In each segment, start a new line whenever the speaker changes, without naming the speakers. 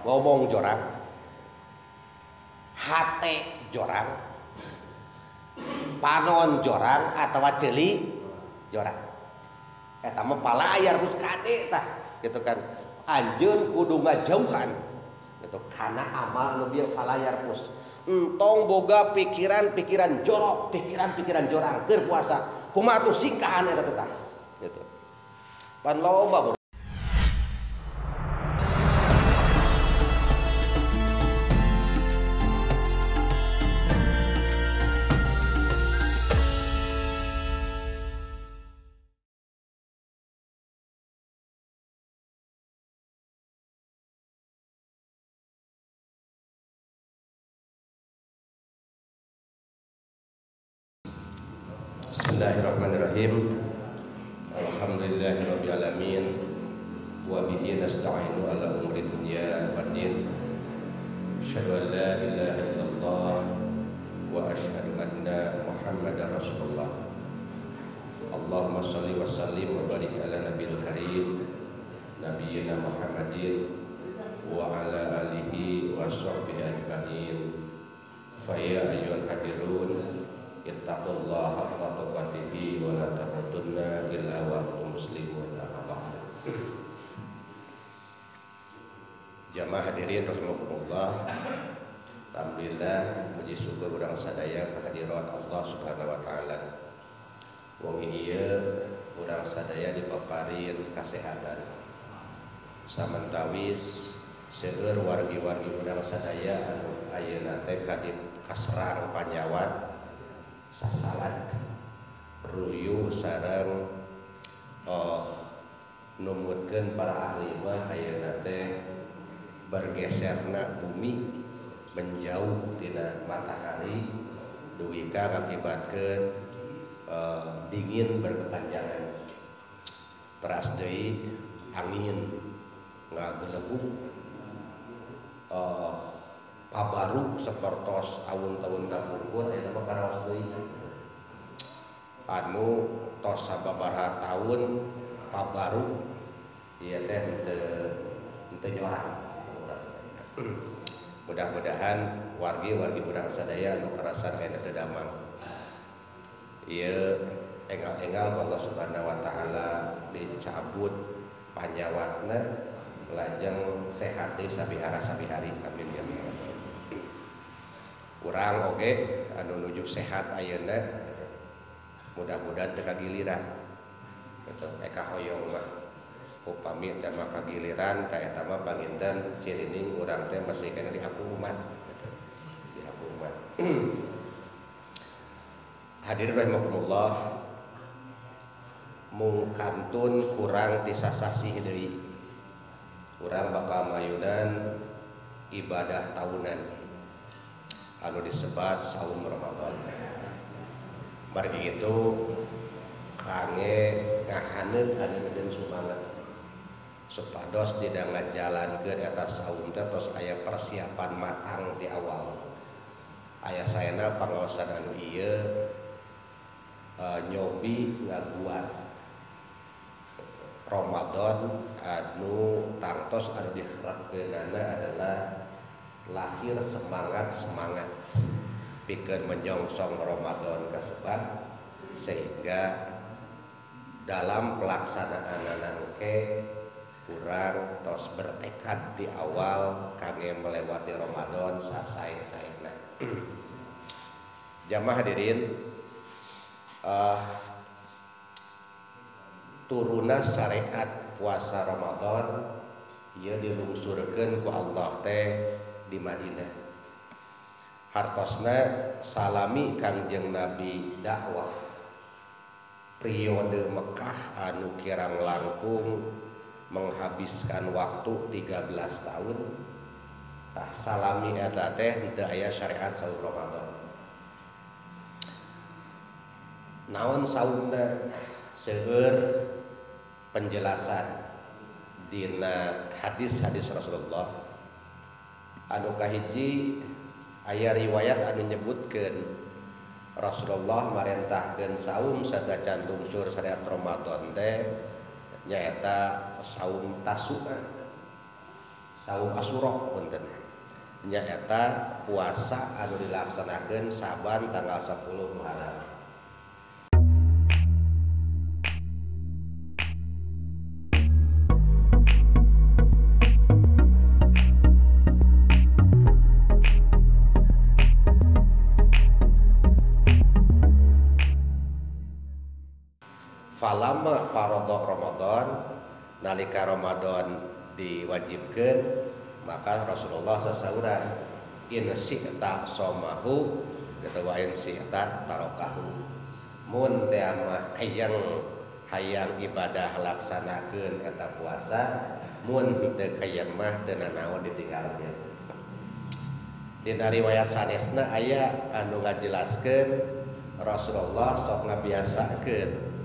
Ngomong jorang, hate jorang, panon jorang atawa ceuli jorang. Eta mah palayar terus kade tah gitu kan. Anjeun kudu ngajauhan gitu kana amal nu bieu falayar pus. Entong boga pikiran-pikiran jorok, pikiran-pikiran jorang keur puasa. Kumaha tuh singkahan eta teh tah gitu. Pan loba Bismillahirrahmanirrahim. Alhamdulillahirabbil alamin wa bihi nasta'inu ala umuri dunya waddin. Asyhadu an la ilaha illallah wa asyhadu anna Muhammadar Rasulullah. Allahumma shalli wa sallim wa barik ala nabiyil karim nabiyyina Muhammadin wa ala alihi wa sahbihi ajma'in. Fa ya ayyuhal hadirun ittaqullaha haqqa tuqatih wa la tamutunna illa wa antum muslimun. Jamaah hadirin rahimakumullah. Alhamdulillah puji syukur urang sadaya kehadirat Allah Subhanahu wa taala. Wengi ieu urang sadaya dipaparin kasehatan. Samantawis seueur wargi-wargi urang sadaya anu ayeuna teh kaserang panyawat sasalat ruyu sareng numutkeun para ahli mah ayeuna teh bergeserna bumi menjauh tina matahari dugi ka ngakibatkeun dingin berkepanjangan. Teras deui angin ngagelebuk pabaru sapertos aun-taun kapungkur eta mah karaos deui anu tos sababaraha taun pabaru ieu teh henteu nyorang. Mudah-mudahan wargi-wargi urang sadaya anu karasan aya teu damang ieu engal-engal Allah Subhanahu wa taala dicabut panyawatna lajeng sehat deui sabihara sabihari. Amin ya rabbal. Urang oge anu nuju sehat ayeuna mudah-mudahan teu kagiliran gitu eka hoyong mah upami teh mah kagiliran ka eta mah panginten cirining urang teh masih kana diaku umat gitu diaku umat. Hadirin rahimakumullah, mung kantun kurang ti sasasih deui urang bakal mayunan ibadah tahunan anu disebat saum Ramadan. Margi kitu kange ngahaneut-haneutkeun sumangat supados dina ngajalankeun eta saum teh tos aya persiapan matang di awal. Aya saena pangaosan anu ieu nyobi ngaguat Ramadan anu tangtos anu diharapkeunana adalah lahir semangat-semangat pikeun menyongsong Ramadan kasebat sehingga dalam pelaksanaan engke urang tos bertekad di awal kangge melewati Ramadan sasae-saena. Jamaah hadirin, turuna syariat puasa Ramadan ieu dilungsurkeun ku Allah teh di Madinah. Hartosna salami Kangjeng Nabi dakwah periode Mekah anu kirang langkung menghabiskan waktu 13 tahun. Tah salami eta teh teu aya syariat saum Ramadan. Naon saumna? Seueur penjelasan dina hadis-hadis Rasulullah. Anu kahiji aya riwayat anu nyebutkeun Rasulullah marentahkeun saum sadacan lungsur syariat Ramadan teh nyaeta saum Tasu'a. Saum Asyura punten. Nyaeta puasa anu dilaksanakeun saban tanggal 10 Muharram. Falama faradha Ramadan, nalika Ramadan diwajibkeun, maka Rasulullah sasauran in syi'ta somahu atawa in syi'ta tarakahu. Mun teh mah hayang ibadah laksanakeun eta puasa, mun teu hayang mah teu nanaon ditinggalkeun. Dina riwayat sanesna aya anu ngajelaskeun Rasulullah sok ngabiasakeun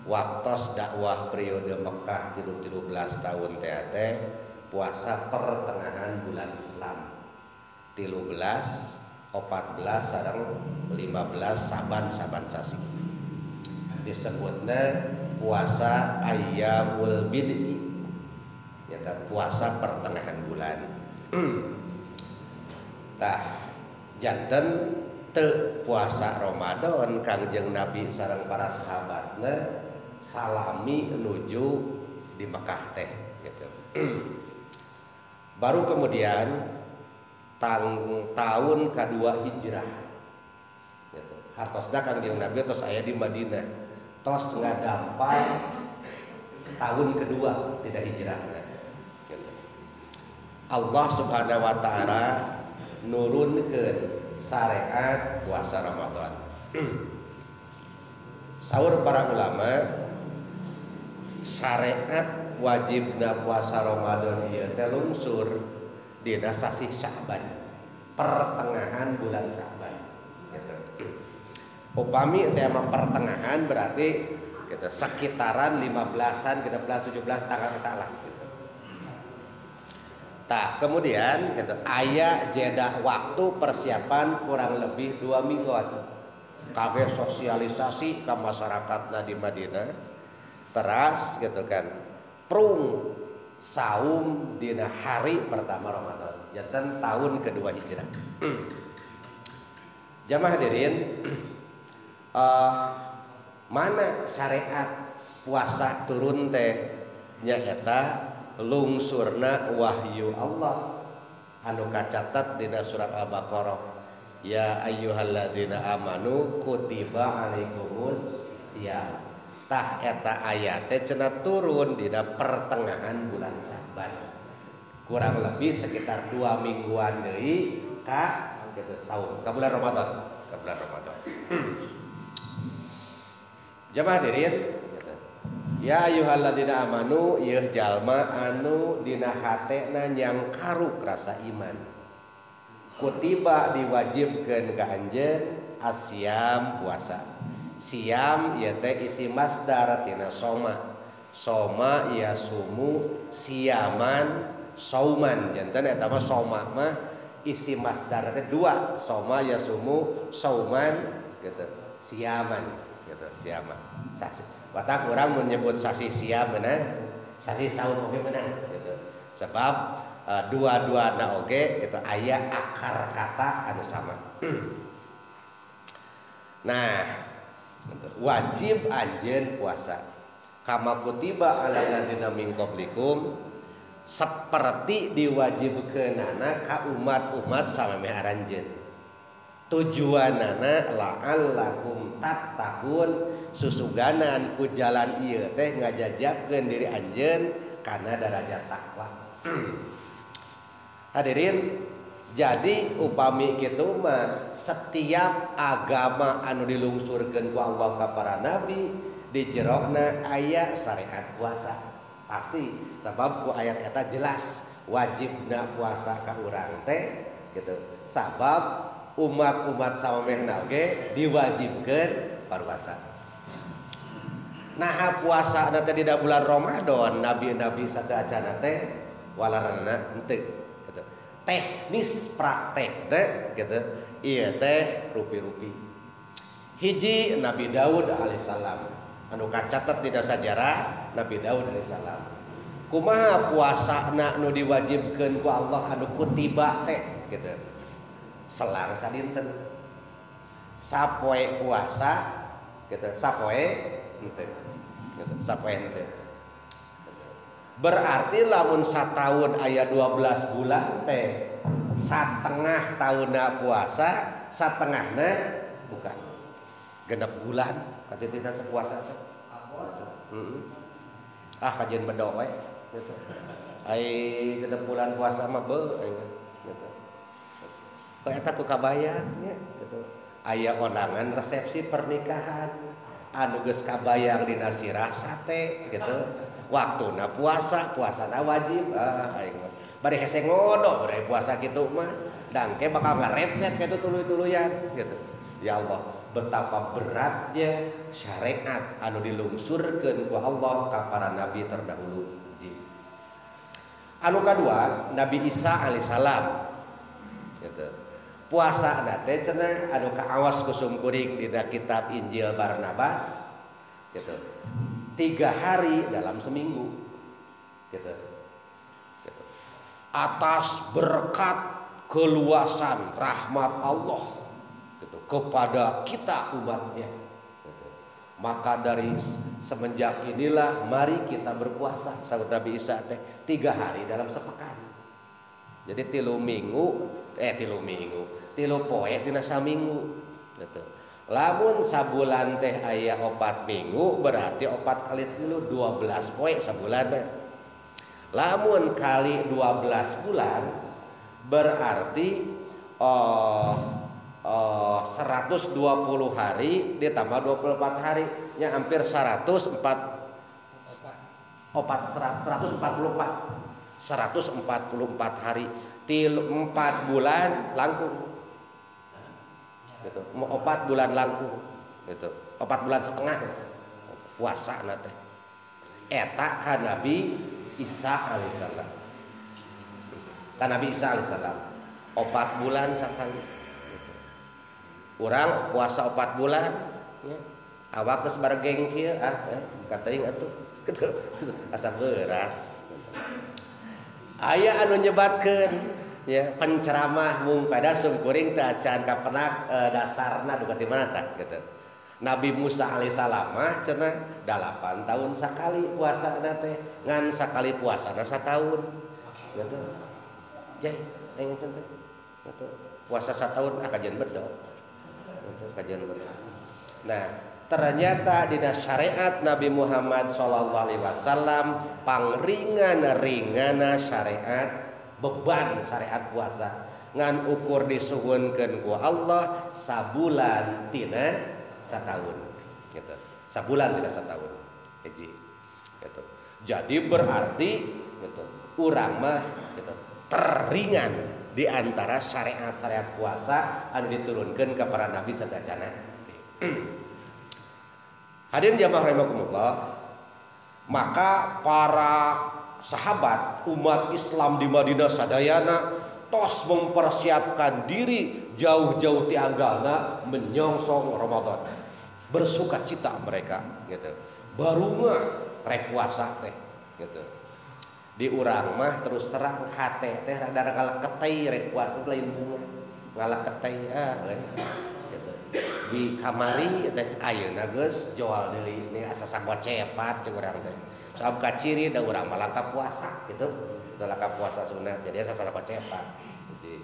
waktos dakwah periode Mekah 13 tahun teh puasa pertengahan bulan Islam 13, 14 sareng 15 saban-saban sasi disebutna puasa ayyamul bid'i, nyata puasa pertengahan bulan. Tah janten teu puasa Ramadan Kangjeng Nabi sareng para sahabatna salami menuju di Mekah teh gitu. Baru kemudian tahun kedua hijrah gitu. Hartosna Kangjeng Nabi tos aya di Madinah, tos ngadampar tahun kedua tidak hijrahna gitu. Allah Subhanahu wa taala nurunkeun syariat puasa Ramadan. Saur para ulama, syariat wajibna puasa Ramadan ieu teh lungsur dina sasih Sya'ban, pertengahan bulan Sya'ban gitu. Upami teh mah pertengahan berarti gitu, sekitaran 15-an, 16, 17 tanggal eta lah gitu. Tah, kemudian gitu, aya jeda waktu persiapan kurang lebih 2 mingguan. Kabeh sosialisasi ke masyarakatna di Madinah teras gitu kan, prung saum dina hari pertama Ramadan janten tahun kedua hijrah. Jamaah hadirin, mana syariat puasa turun teh nyaeta lungsurna wahyu Allah anu kacatat dina surat Al-Baqarah, ya ayyuhalladzina amanu kutiba alaikumus siyam. Tah eta ayat teh cenah turun dina pertengahan bulan Sya'ban, kurang lebih sekitar 2 mingguan deui ka gitu saum ka bulan Ramadan, ka bulan Ramadan. Jamaah hadirin, ya ayyuhalladzina amanu ieu jalma anu dina hatena nyangkaruk rasa iman, kutiba diwajibkeun ka anjeun asyam puasa. Siam ieu teh isi masdar tina soma. Soma yasumu siaman sauman. Janten eta mah soma mah isi masdar teh dua, soma yasumu sauman gitu. Siaman gitu, siaman. Sasi. Watak urang menyebut sasi siam beunang, sasi saum oge beunang gitu. Sebab dua-duana oge gitu aya akar kata anu sama. Nah, wajib anjeun puasa. Kama kutiba alal ladzina min qablikum, seperti diwajibkeunana ka umat-umat samemeh aranjeun. Tujuanana la'allakum tattaqun, susuganan ku jalan ieu teh ngajajabkeun diri anjeun kana darajat takwa. Hadirin, jadi upami kitu mah setiap agama anu dilungsurkeun ku Allah ka para nabi di jerokna aya syariat puasa. Pasti sebab ku ayat eta jelas wajibna puasa ka urang teh gitu. Sabab umat-umat samemehna oge diwajibkeun puasa. Nah, puasa teh dina bulan Ramadan nabi-nabi sateuacanna teh walarana henteu. Teknis praktek teh gitu ieu teh rupi-rupi. Hiji Nabi Daud alaihissalam anu kacatet dina sajarah Nabi Daud alaihissalam. Kumaha puasana nu diwajibkeun ku Allah anu kutiba teh gitu. Selang sadinten. Sapoe puasa gitu, sapoe henteu. Gitu, sapoe henteu. Berarti lamun sataun aya 12 bulan teh satengah taunna puasa, satengahna bukan. Genep bulan katitina teh puasa teh. Ah kajian bedok we gitu. Ai genep bulan puasa mah beuh gitu. Eta ku kabayang nya gitu. Aya ondangan resepsi pernikahan anu geus kabayang dina sirah sate gitu. Waktuna puasa, puasana wajib. Ah aing mah bari hese ngodo bari puasa kitu mah dangke bakal ngarepet kitu tuluy-tuluyan gitu. Ya Allah, betapa beratnya syariat anu dilungsurkeun ku Allah ka para nabi terdahulu. Anu kadua, Nabi Isa alaihissalam gitu. Puasa teh cenah anu kaawas ku sumkuring dina kitab Injil Barnabas gitu. 3 hari dalam seminggu gitu. Gitu. Atas berkat keluasan rahmat Allah gitu, kepada kita umatnya gitu. Maka dari semenjak inilah mari kita berpuasa saur Nabi Isa teh 3 hari dalam sepekan. Jadi 3 minggu 3 poe tina saminggu gitu. Lamun sabulan teh aya 4 minggu berarti 4 kali 3 12 poe sabulan. Lamun kali 12 bulan berarti 120 hari ditambah 24 hari nya hampir 144 hari til 4 bulan langkung gitu, 4 bulan langkung gitu, 4 bulan setengah puasa na teh eta ka Nabi Isa alaihissalam, ka Nabi Isa alaihissalam 4 bulan sakali gitu. Urang puasa 4 bulan nya awak geus bargeng kieu ah kateuing atuh gitu asa berat. Aya anu nyebatkeun ya penceramah mung pada sumkuring teu acan kapenak dasarna duka ti mana tah gitu. Nabi Musa alaihissalam mah cenah 8 tahun sakali puasana teh ngan sakali puasana sataun gitu. Jai aing cenah teh gitu. Puasa sataun ah kajian bedog. Gitu kajian bedog. Nah, ternyata dina syariat Nabi Muhammad sallallahu alaihi wasallam pangringan-ringana syariat beban syariat puasa ngan ukur disuhunkeun ku Allah sabulan tina sataun gitu. Sabulan tina sataun hiji gitu. Jadi berarti gitu urang mah gitu teringan di antara syariat-syariat puasa anu diturunkeun ka para nabi sadayana. Hadirin jamaah rahimakumullah, maka para sahabat umat Islam di Madinah sadayana tos mempersiapkan diri jauh-jauh ti anggalna menyongsong Ramadan. Bersukacita mereka gitu. Barunga rek puasa teh gitu. Di urang mah terus terang hate teh rada ngaleketei rek puasa lain bunga. Ngaleketei ah gitu. Di kamari teh ayeuna geus jual deui ni asa sagocepat cek urang teh. Sabab kaciri da urang mah langka puasa gitu. Da langka puasa sunat jadi asa sagocepat. Jadi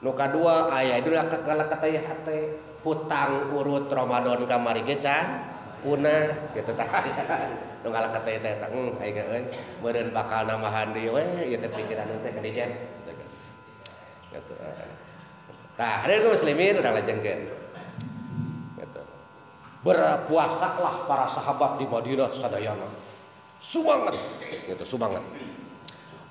nu kadua aya itu ngaleketei hate hutang urut Ramadan kamari ge can punah gitu tah. Nu ngaleketei teh tah aing euy meureun bakal namahan deui we ieu teh pikiran teh ka dijen gitu. Tah hadirin muslimin urang lajengkeun. Gitu. Berpuasalah para sahabat di Madinah sadayana. Sumanget gitu, sumanget.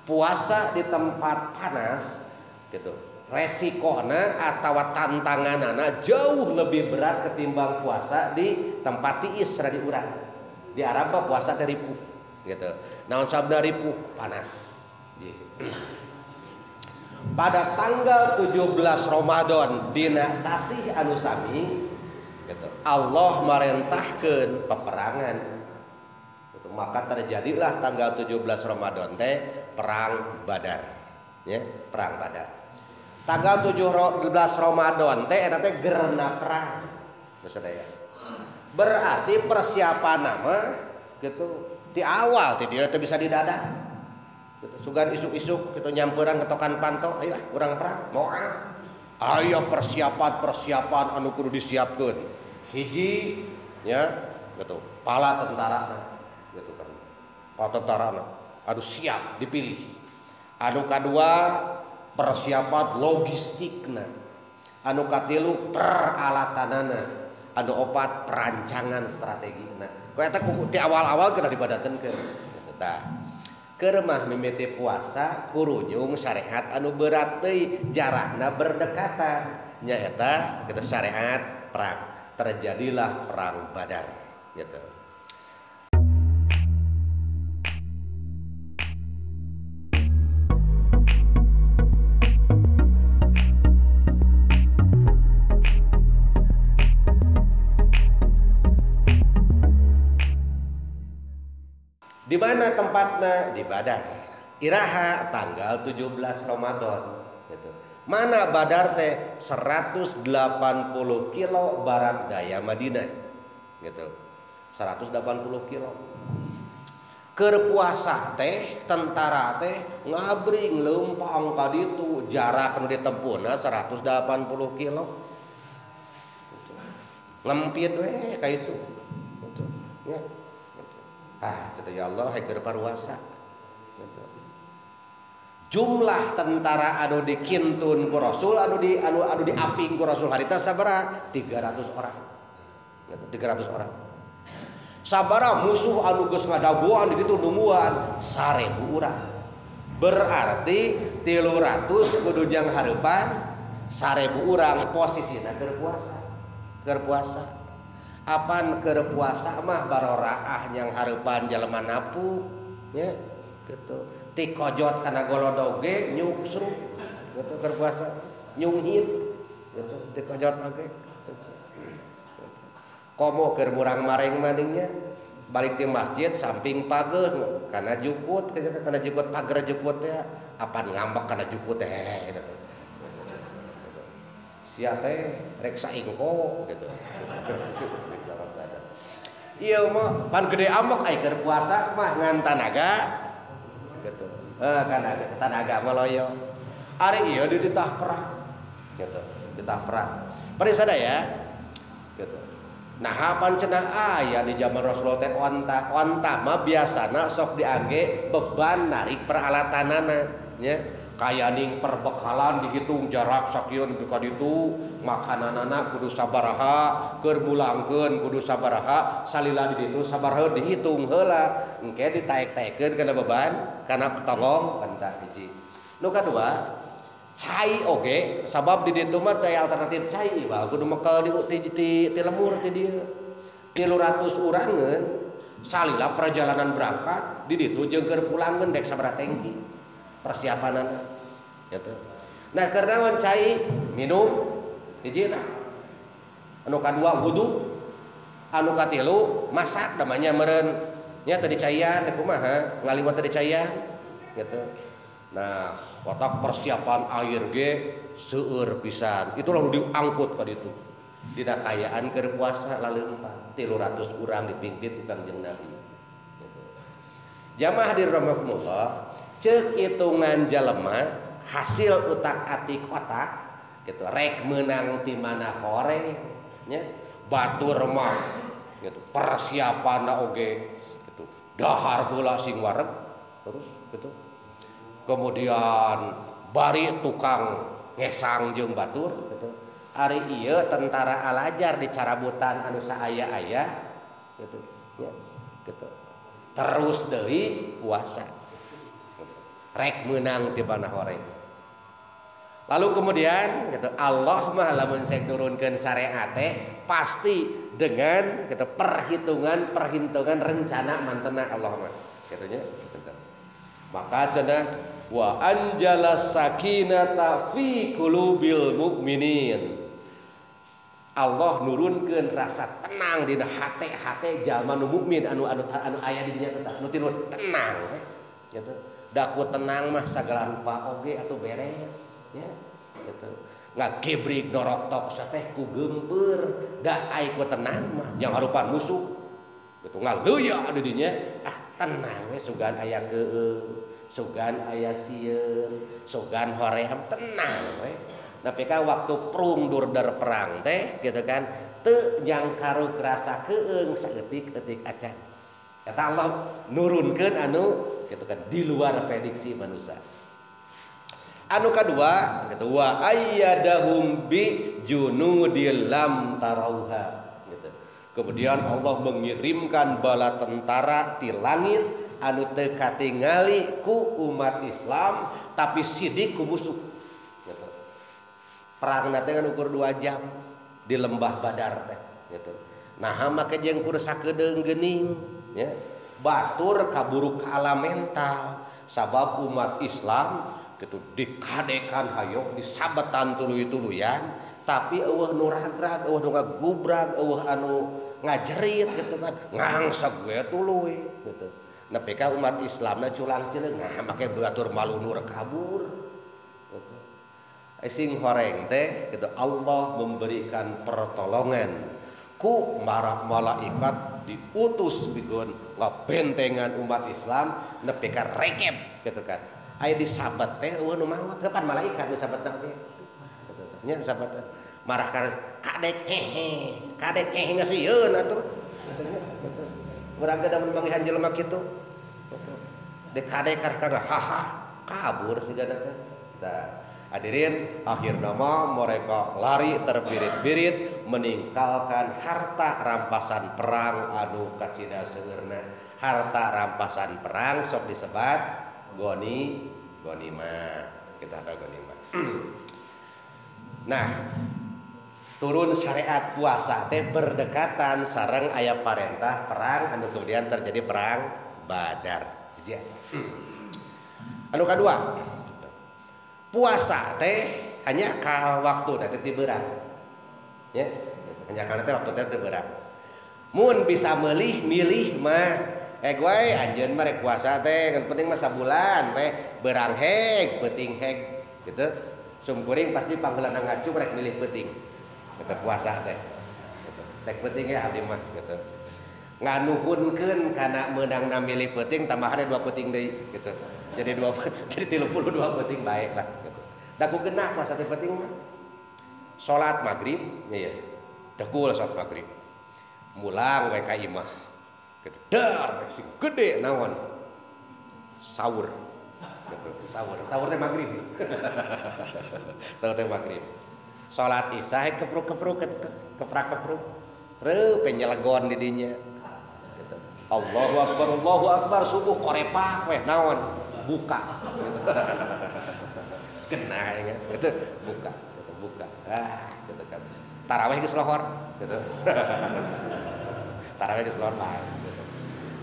Puasa di tempat panas gitu. Resikona atau tantanganana jauh lebih berat ketimbang puasa di tempat tiis radi urang. Di Arab mah puasa teh ripuh gitu. Naon sabda ripuh? Panas. Pada tanggal 17 Ramadan dina sasih anu sami gitu, Allah marentahkeun peperangan. Gitu, Maka terjadilah tanggal 17 Ramadan teh perang Badar. Ya, perang Badar. Tanggal 17 Ramadan teh eta teh gerna perang. Maksudnya ya. Berarti persiapan nama gitu di awal teh dia teh bisa didadak. Gitu. Sugan isuk-isuk gitu nyamperan ketokan panto, ayo urang perang, mau ah. Ayo persiapan-persiapan anu kudu disiapkeun. Hiji ya gitu, pala tentara gitu kan. Pala tentara anu siap dipilih. Anu kadua persiapan logistikna. Anu katilu peralatanana. Anu opat perancangan strategina. Ku eta di awal-awal kena dibadatenkeun. Gitu tah. Keur mah mimiti puasa kurunyung syariat anu berat deui jarakna berdekatan. Nyaeta kitu syariat perang. Terjadilah perang Badar gitu. Di mana tempatnya? Di Badar. Iraha tanggal 17 Ramadan gitu. Mana Badar teh 180 kilo barat daya Madinah gitu. 180 kilo. Keur puasa teh tentara teh ngabring leumpang ka ditu jarak nu ditempuhna 180 kilo. Gitu. Ngempit we ka itu. Gitu. Ya. Ah, kata ya Allah, hai keur paruasa. Gitu. Jumlah tentara anu dikintun ku Rasul, anu diaping ku Rasul harita sabaraha? 300 orang. Gitu, 300 orang. Sabaraha musuh anu geus ngadagoan di ditu nungguan 1000 urang. Berarti 300 kudu jang hareupan 1000 urang posisina keur puasa. Keur puasa. Apan keur puasa mah baroraah yang hareupan jelema napuk nya gitu. Tikojot kana golodog ge nyuksruk gitu keur puasa nyunghit gitu tikojot oge gitu. Komo keur murang-maring maningnya balik di masjid samping pageuh kana jukut kana jukut pager jukut teh apan ngambek kana jukut teh gitu. Sia teh rek saingko gitu. Ieu mah pan gede amok ai keur puasa mah ngan tanaga gitu. Kana tanaga mah loyo. Ari ieu dititah perang gitu, dititah perang. Bari sadaya gitu. Nah pan cenah aya di zaman Rasulullah teh onta. Onta mah biasana sok diangge beban narik peralatanana nya. Kayaning perbekalan dihitung jarak sakieu nepi ka ditu, makananana kudu sabaraha, keur mulangkeun kudu sabaraha, salila di ditu sabaraha dihitung heula, engke ditaek-taekeun kana beban kana ketonggong onta hiji. Nu kadua, cai oge sabab di ditu mah teh alternatif cai ieu kudu mekel di lemur ti dieu. 300 urangeun salila perjalanan berangkat di ditu jeung keur pulangeun dek sabaraha tangki persiapanana gitu. Nah karena cai minum hiji tah. Anu kadua wudu, anu katilu masak namanya meureun nya teu dicaian teh kumaha ngaliwat teu dicaian gitu. Nah, otak persiapan air ge seueur pisan. Itu lalu diangkut ka ditu. Dina kayaan keur puasa laleumpang 300 urang dipimpin ku Kangjeng Nabi. Gitu. Jamaah hadir rahimakumullah, cek hitungan jelema hasil utak-atik otak gitu rek menang ti mana hore nya batur mah gitu persiapanna oge gitu dahar heula sing wareg terus gitu kemudian bari tukang ngesang jeung batur gitu ari ieu tentara alajar di carabutan anu saaya-aya gitu nya gitu terus deui puasa rek menang ti panahore. Lalu kemudian gitu Allah mah lamun sek nurunkeun syariat teh pasti dengan gitu perhitungan rencana mantena Allah mah kitu nya. Maka cenah wa anjala sakinata fi qulubil mukminin. Allah nurunkeun rasa tenang dina hate-hate jalma nu mukmin anu anu anu aya di dinya teh nu tilu tenang we gitu. Da ku tenang mah sagala rupa oge atuh beres ya gitu. Ngagebrig noroktok teh ku geumpeur da ai ku tenang mah yang harupan musuh gitu ngaleuya di dinya ah tenang we sugan aya keueung sugan aya sieun sugan hoream tenang we. Tapi kan waktu prung durder perang teh gitu kan teu jangkaru rasa keueung saeutik-eutik acan. Kata Allah nurunkeun anu gitu kan di luar prediksi manusia. Anu kadua gitu wa ayyadahum bi junudil lam tarauha gitu. Kemudian Allah mengirimkan bala tentara di langit anu teu katingali ku umat Islam tapi sidik ku musuh gitu. Perang teh kan ukur 2 jam di lembah Badar teh gitu. Nah make jeung kur sakedeung geuning ya. Batur kaburu ka alam mental sabab umat Islam gitu dikadekan hayo disabetan tuluy-tuluyan tapi eueuh nu ragrag eueuh nu ngagubrag eueuh anu ngajerit gitu kan ngangseg we tuluy gitu. Nepi ka umat Islamna culang-cileung nah make batur malunur kabur gitu. Sing horeng teh gitu Allah memberikan pertolongan ku malaikat diutus bigun ngabentengan umat Islam nepi ka rekep gitu kan. Aya disabet teh eueuh nu maot kapan malaikat nu sabetna oge gitu teh nya sabet marah ka kadek hehe kadek hehe ngasieun atuh gitu nya gitu. Urang ge da mun manggihan jelema kitu gitu. De kadek ka haha kabur sigana teh. Tah hadirin, akhirna mah mereka lari terbirit-birit meninggalkan harta rampasan perang anu kacida seueurna. Harta rampasan perang sok disebat ghanimah. Kita ada ghanimah. Nah, turun syariat puasa teh berdekatan sareng aya parentah perang anu kemudian terjadi perang Badar. Anu kadua, puasa teh hanya kal waktu teh ti beurang. Ya, hanya kal teh waktu teh teu beurang. Mun bisa meulih milih mah gue anjeun mah rek puasa teh kan penting mah sabulan we beurang heg peuting heg gitu. Sumkuring pasti panggeulana ngacung rek milih peuting. Gitu puasa teh. Gitu. Tek peuting ya abdi mah gitu. Nganuhunkeun kana meunangna milih peuting tambahan 2 peuting deui gitu. Jadi jadi 32 peuting baik lah gitu. Da ku genah puasa teh peuting mah. Salat maghrib nya ya. Dekul salat maghrib. Mulang we ka imah. Gitu. Dar sing gede naon? Sahur. Gitu. Sahur. Sahur teh maghrib. Sahur teh maghrib. Salat isya kepruk-kepruk keprak-kepruk. Reup nyelegon di dinya. Gitu. Allahu akbar subuh korepak weh naon? Buka gitu. Kena ya gitu buka gitu buka ah gitu kan tarawih geus lohor gitu. Tarawih geus lohor bae gitu.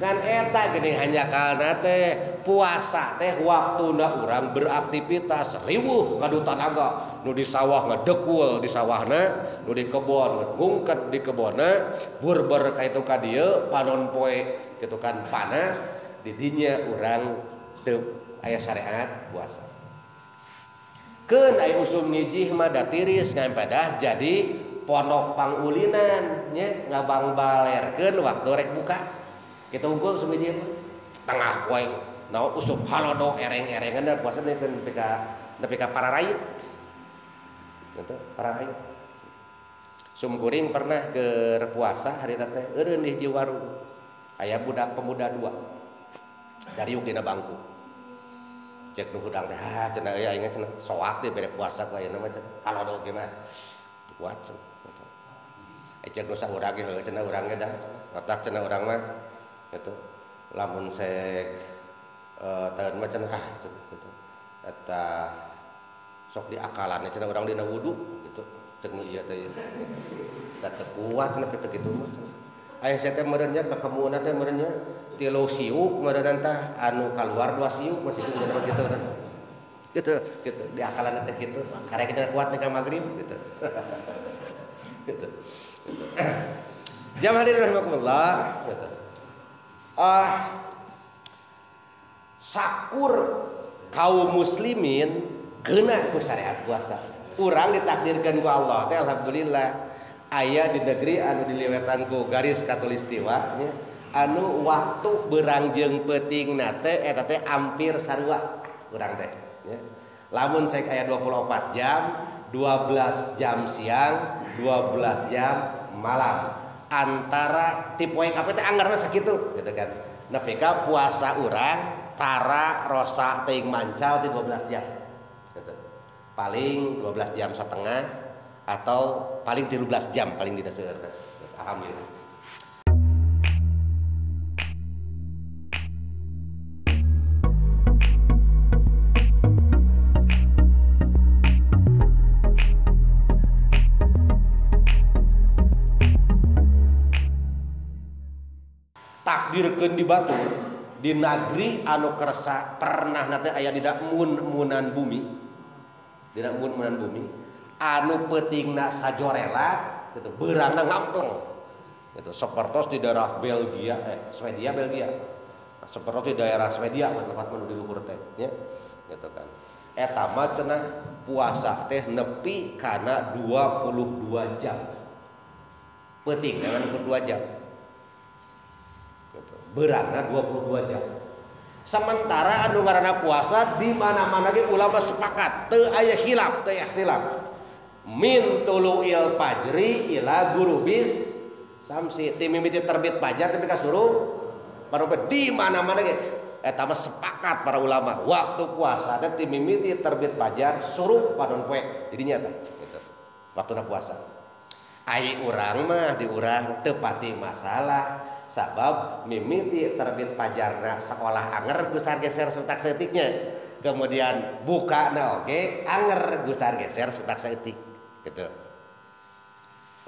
Ngan eta geuning hanjakalna teh puasa teh waktuna urang beraktivitas riweuh ngadu tanaga nu di sawah ngedekul di sawahna nu di kebon ngungket di kebonna burber ka itu ka dieu panon poe gitu kan panas di dinya urang teu aya syariat puasa. Keun aya usum ngijih mah da tiris ngampadah jadi pondok pangulinan nya ngabangbalerkeun waktu rek buka. Kitu unggul usum ngijih mah tengah poe naon usum halodo ereng-erengan da puasa teh nepi ka pararait. Gitu, pararait. Sum kuring pernah keur puasa harita teh eureun di hiji warung. Aya budak pemuda 2. Dariuk dina bangku. Cek nu hudang teh ah cenah euy aing cenah soak teh bere puasa ku ayeuna mah cenah halodo ge mah kuat cenah. Cek nu saurang ge heuh cenah urang ge dah cenah otak cenah urang mah gitu. Lamun sek taeun mah cenah ah cenah gitu. Eta sok diakalan cenah urang dina wudu gitu. Cek nu ieu teh gitu. Da teu kuat cenah kitu-kitu mah cenah. Aya sia teh meureun nya kakemuna teh meureun nya 3 siuk meureun tah anu kaluar 2 siuk masih itu cenah kitu gitu gitu diakalan teh kitu karek kita kuat nih ka magrib gitu. Gitu. Jamaah hadirin rahimakumullah gitu. Sakur kaum muslimin kena ku syariat puasa. Urang ditakdirkan ku Allah teh alhamdulillah aya di negeri anu diliwetan ku garis katulistiwa nya anu waktu berang jeung peutingna teh eta teh hampir sarua urang teh nya. Lamun saek aya 24 jam, 12 jam siang, 12 jam malam. Antara ti poe kabeh teh anggerna sakitu gitu kan. Nepi ka puasa urang tara rosa teuing mancal ti 12 jam. Gitu. Paling 12 jam setengah atau paling 13 jam paling tidak seueur. Alhamdulillah. Takdirkeun di batur di nagri anu kersa pernah nate aya dina mun-munan bumi. Dina mun-munan bumi anu peutingna sajorelat gitu, beurangna ngampleng. Gitu, sapertos di daerah Belgia Swedia Belgia. Sapertos di daerah Swedia tempat mah di luhur teh nya. Gitu kan. Eta mah cenah puasa teh nepi kana 22 jam. Peuting dengan 2 jam. Beurangna 22 jam. Sementara anu ngaranna puasa di mana-mana ge ulama sepakat teu aya khilaf, teu ikhtilaf. Min tulu'il fajri ila gurubis samsi. Ti mimiti terbit fajar nepi ka surup parobe di mana-mana ge eta mah sepakat para ulama. Waktu puasa teh ti mimiti terbit fajar surup panon poe. Jadi nya tah gitu. Waktuna puasa. Ai urang mah di urang teu pati masalah. Sabab mimiti terbit pajarna seolah anger gusar geser sutak seutiknya. Kemudian buka na oge anger gusar geser sutak seutik gitu.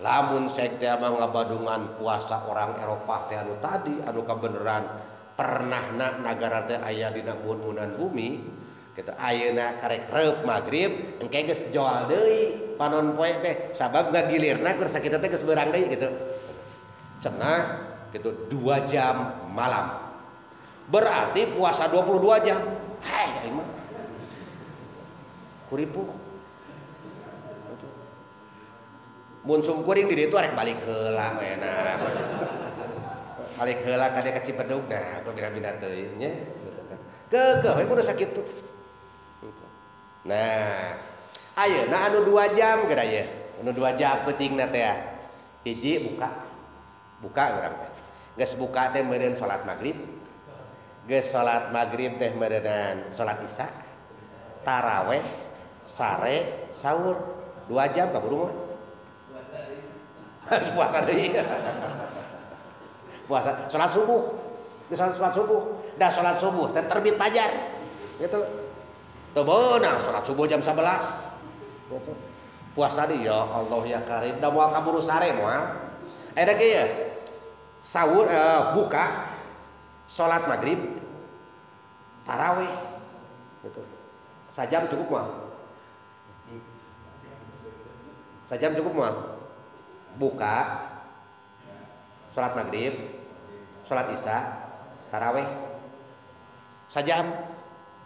Lamun sek teh mah ngabadungan puasa orang Eropah teh anu tadi anu kabeneran pernahna nagara teh aya dina mun-munan bumi gitu. Ayeuna karek reup magrib engke geus joal deui panon poe teh sabab ngagilirna keur sakitu teh geus beurang deui gitu. Cenah gitu 2 jam malam. Berarti puasa 22 jam. Hei, aing mah. Kuripuh. Mun sumkuring di ditu arek balik heula we na. Balik heula ka dieu ka Cipedug nah, ku bina-bina teuing nya gitu kan. Keukeuh we kudu sakitu. Nah, ayeuna anu 2 jam geura ye. Anu 2 jam peutingna teh. Hiji buka. Buka urang teh. Geus buka teh meureun salat magrib. Geus salat magrib teh meureunnan salat isya, taraweh, sare, sahur. 2 jam kaburu mah. Puasa deui. Puasa salat subuh. Geus salat subuh, dah salat subuh teh terbit fajar. Gitu. Teu beunang salat subuh jam 11. Gitu. Puasa deui ya Allah ya Karim, da moal kaburu sare moal. Eta ge ya. Sahur buka salat maghrib tarawih gitu. Sajam cukup mah. Sajam cukup mah. Buka salat maghrib, salat isya, tarawih. Sajam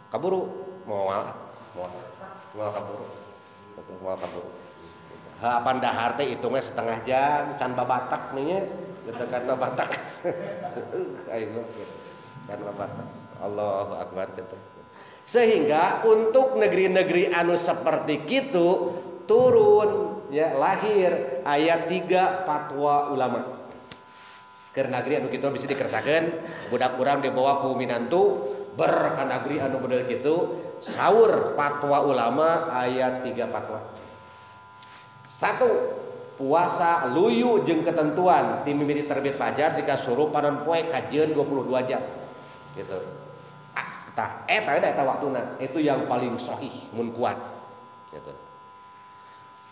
kaburu moal moal kaburu. Moal kaburu. Hapan dahar teh hitungnya setengah jam can babatak nih nya. Gitu kan babatak. Aing mah kan babatak. Allahu akbar gitu. Sehingga untuk negeri-negeri anu seperti kitu turun ya lahir ayat 3 fatwa ulama. Keur nagri anu kitu bisa dikersakeun budak urang dibawa ku minantu ber ka nagri anu model kitu saur fatwa ulama ayat 3 fatwa. 1, puasa luyu jeung ketentuan ti mimiti terbit fajar dika suruh panon poe kajeun 22 jam. Gitu. Tah eta eta waktuna itu yang paling sahih mun kuat. Gitu.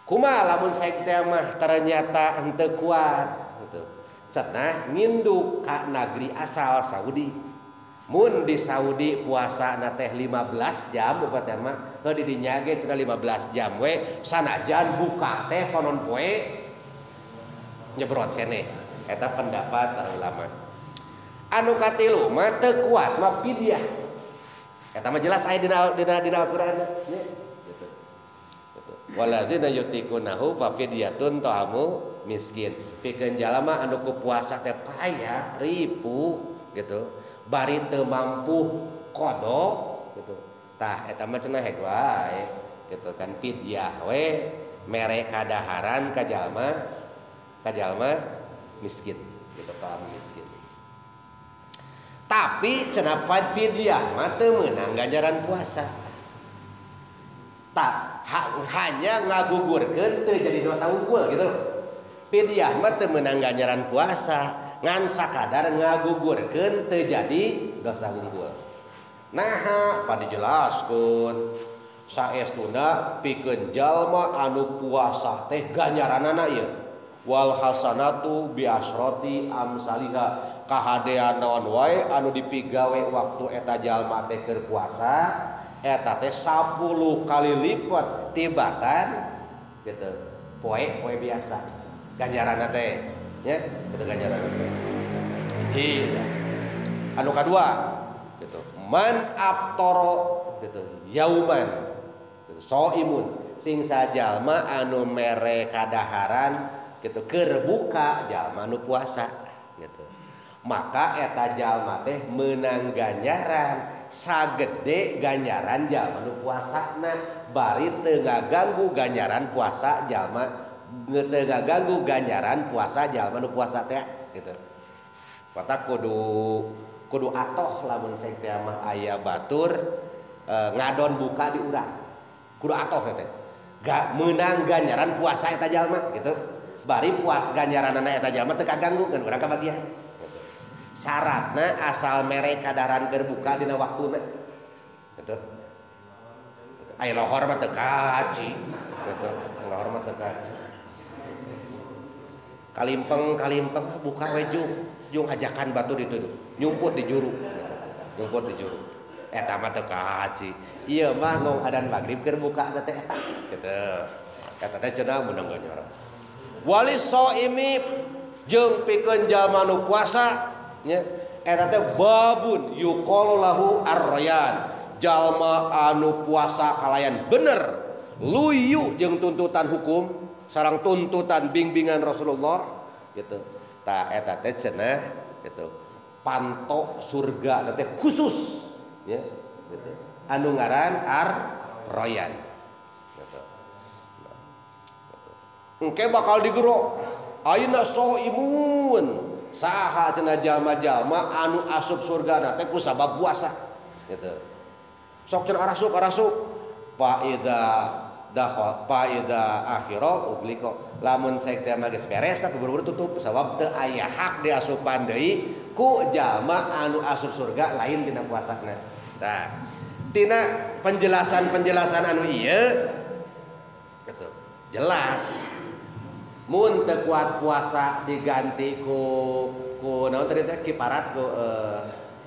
Kumaha lamun saek teh mah ternyata henteu kuat gitu. Cenah nginduk ka nagri asal Saudi. Mun di Saudi puasa na teh 15 jam upat teh mah heuh di dinya ge cenah 15 jam we sanajan buka teh panon poe Nyebrot keneh. Eta pendapat para ulama. Anu katilu mah teu kuat mah fidyah. Eta mah jelas aya dina Al-Qur'an nya. Gitu. Gitu. Waladzina yutiqunahu fa fidyatun ta'amu miskin. Pikeun jalma anu ku puasa teh payah, ripuh gitu. Bari teu mampu qada gitu. Tah eta mah cenah heg wae gitu kan fidyah we mere kadaharan ka jalma miskin gitu, ta'amu miskin. Tapi cenah fidyah mah teu meunang ganjaran puasa. Tak hanya ngagugurkeun teu jadi dosa unggul gitu. Fidyah mah teu meunang ganjaran puasa, ngan sakadar ngagugurkeun teu jadi dosa unggul. Naha pada dijelaskeun saestuna pikeun jalma anu puasa teh ganjaranana ieu. Wal hasanatu bi asrati amsaliha, kahadean naon wae anu dipigawe waktu eta jalma teh keur puasa eta teh 10 kali lipat tibatan gitu. Poe-poe biasa ganjaranna teh nya gitu ganjaranna teh. Hiji anu kadua gitu, man abtoro gitu yauman gitu, soimun sing sajalma anu mere kadaharan gitu keur buka jalma nu puasa gitu, maka eta jalma teh meunang ganjaran sagede ganjaran jalma nu puasana bari teu ngaganggu ganjaran puasa jalma, teu ngaganggu ganjaran puasa jalma nu puasa teh gitu. Mata kudu atoh lamun sek teh mah aya batur ngadon buka di urang kudu atoh teh ga meunang ganjaran puasa eta jalma gitu. Bari puas ganjaranana eta jalma teu kaganggu kan urang kabagian. Syaratna asal mere kadaharan keur buka dina waktuna gitu. Aya lohor mah teu kaci gitu, lohor mah teu kaci. Kalimpeng buka we jung ajakan batu ditu nyumput di juru gitu. Nyumput di juru. Eta mah teu kaci. Ieu mah ngong adan magrib keur buka teh eta gitu. Eta teh cenah meunang ganjaran. Wali soimi jeung pikeun jalma nu puasa nya eta teh babun yuqalu lahu ar-rayyan, jalma anu puasa kalayan bener luyu jeung tuntutan hukum sareng tuntutan bimbingan Rasulullah gitu. Tah eta teh cenah gitu panto surga teh khusus nya gitu anu ngaran ar-rayyan gitu. Engke bakal digerok ayeuna soimun saha cenah jalma-jalma anu asup surga teh ku sabab puasa gitu. Sok cenah arasup fa idza dakhal fa idza akhira ugliko, lamun saek teh mah geus beres teh buru-buru tutup sabab teu aya hak diasupan deui ku jalma anu asup surga lain tina puasana. Tah tina penjelasan-penjelasan anu ieu gitu jelas mun teu kuat puasa diganti ku naon tadi teh kiparat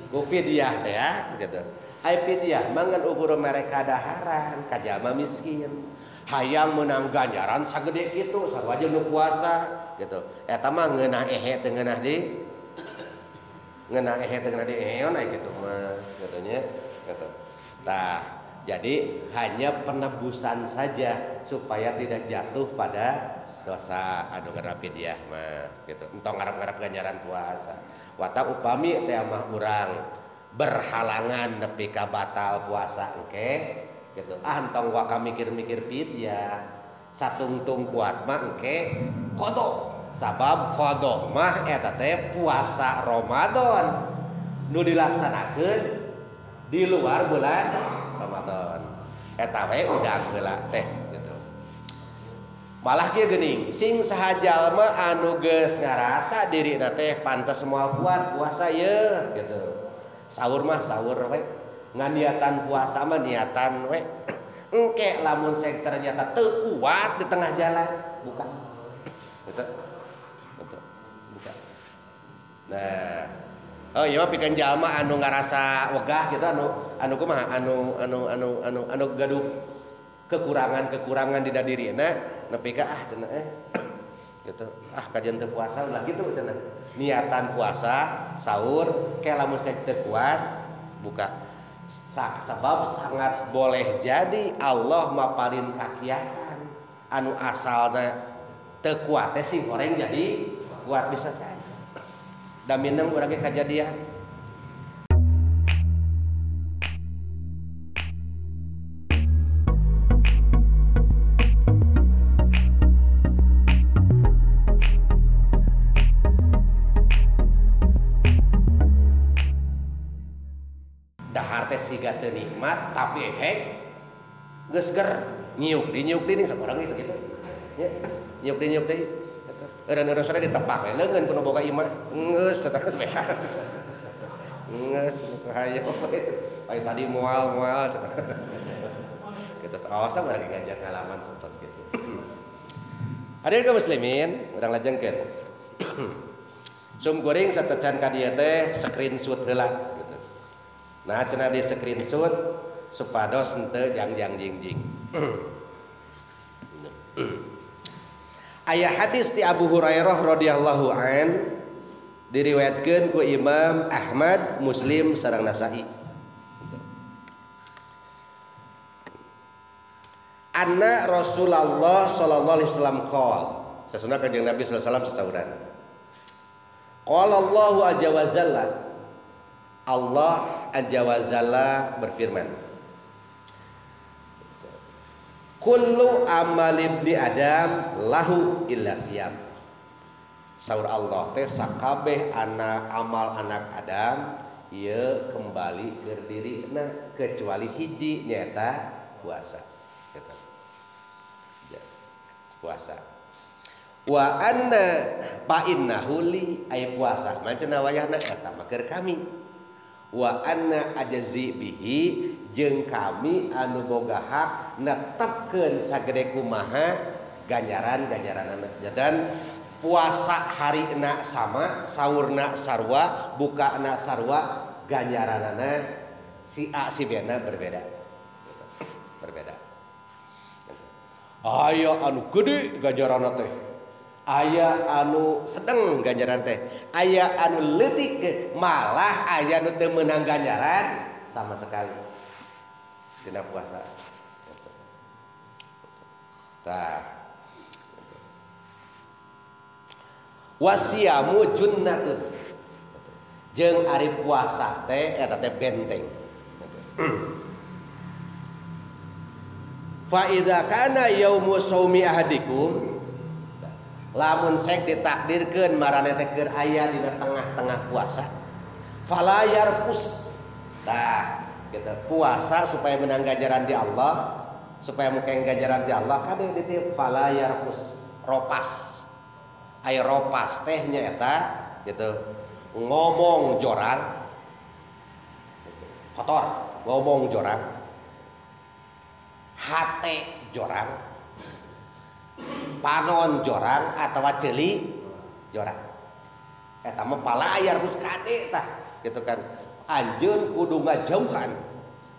ku fidyah teh ya gitu. Ai fidyah mah ngan ukur mere kadaharan ka jalma miskin. Hayang meunang ganjaran sagede kitu sarua jeung nu puasa gitu. Eta mah ngeunah ehe teu ngeunah di ngeunah ehe teu ngeunah di eheon aya kitu mah gitu nya gitu. Tah jadi hanya penebusan saja supaya tidak jatuh pada dosa anu ngarap fidyah mah gitu. Entong ngarap-ngarap ganjaran puasa. Wata upami teh mah urang berhalangan nepi ka batal puasa engke gitu. Ah entong waka mikir-mikir fidyah. Satungtung kuat mah engke qada. Sabab qada mah eta teh puasa Ramadan nu dilaksanakeun di luar bulan Ramadan. Eta we udah heula teh gitu. Malah kieu geuning, sing saha jalma anu geus ngarasa dirina teh pantes moal kuat puasa ye gitu. Sahur mah sahur we, ngan niatan puasa mah niatan we. Engke lamun sek ternyata teu kuat di tengah jalan, buka. Gitu. Gitu. Buka. Nah, oh iya mah pikeun jalma anu ngarasa wegah gitu anu kumaha anu gaduh kekurangan-kekurangan di dirina nepi ka ah cenah Gitu. Ah kajian teu puasa ulah gitu cenah. Niatan puasa sahur ke lamun sek teu kuat buka. Sebab sangat boleh jadi Allah maparin kakiatan anu asalna teu kuat teh sing goreng jadi kuat bisa saja. Da mineng urang ge kajadian. Siga teu nikmat tapi hek geus ger nyiuk di saurang geus kitu nya nyiuk di eureun-eureun sore ditepak we leungeun kudu boga imah geus saterus behar geus hayo itu ai tadi moal-moal kitu awas urang ngajak ngalaman satos kitu. Hadirin kaum muslimin urang lajengkeun sum kuring satecan ka dieu teh screenshot heula. Nah cenah di screenshot supados henteu jangjang jingjing. Aya hadis ti Abu Hurairah radhiyallahu an diriwayatkeun ku Imam Ahmad, Muslim sareng Nasa'i. Anna Rasulullah sallallahu alaihi wasallam qol. Sasuna kanjeng Nabi sallallahu alaihi wasallam sasauran. Qala Allahu azza wa jalla. Allah azza wa jalla berfirman, kullu amal ibni Adam lahu illa siyam. Saur Allah teh sakabeh anak amal anak Adam ieu kembali ke dirina kecuali hiji nyaeta puasa. Gitu. Ya, puasa. Wa anna fa innahu li ay puasa mancena wayahna eta mah keur kami. Wa anna ajzi bihi jeung kami anu boga hak netepkeun sagede kumaha ganjaran-ganjaranana. Dan puasa harina sama, sahurna sarua, bukana sarua, ganjaranana si A si B na berbeda. Berbeda. Aya anu gede ganjaranna teh. Aya anu sedeng ganjaran teh, aya anu leutik malah aya nu teu meunang ganjaran sama sekali dina puasa. Tah. Wasiyamu junnatun. Jeung ari puasa teh eta teh benteng. Fa idza kana yaumu shaumi ahadikum, lamun sek ditakdirkeun marane teh keur aya dina tengah-tengah puasa, fala yarqus. Tah, gitu. Puasa supaya menang ganjaran di Allah, supaya mukeng ganjaran di Allah kade ditip fala yarqus, ropas. Aya ropas teh nya eta gitu. Ngomong jorang kotor, ngomong jorang, hate jorang, panon jorang atawa ceuli jorang. Eta mah palayar geus kade tah gitu kan. Anjeun kudu ngajauhan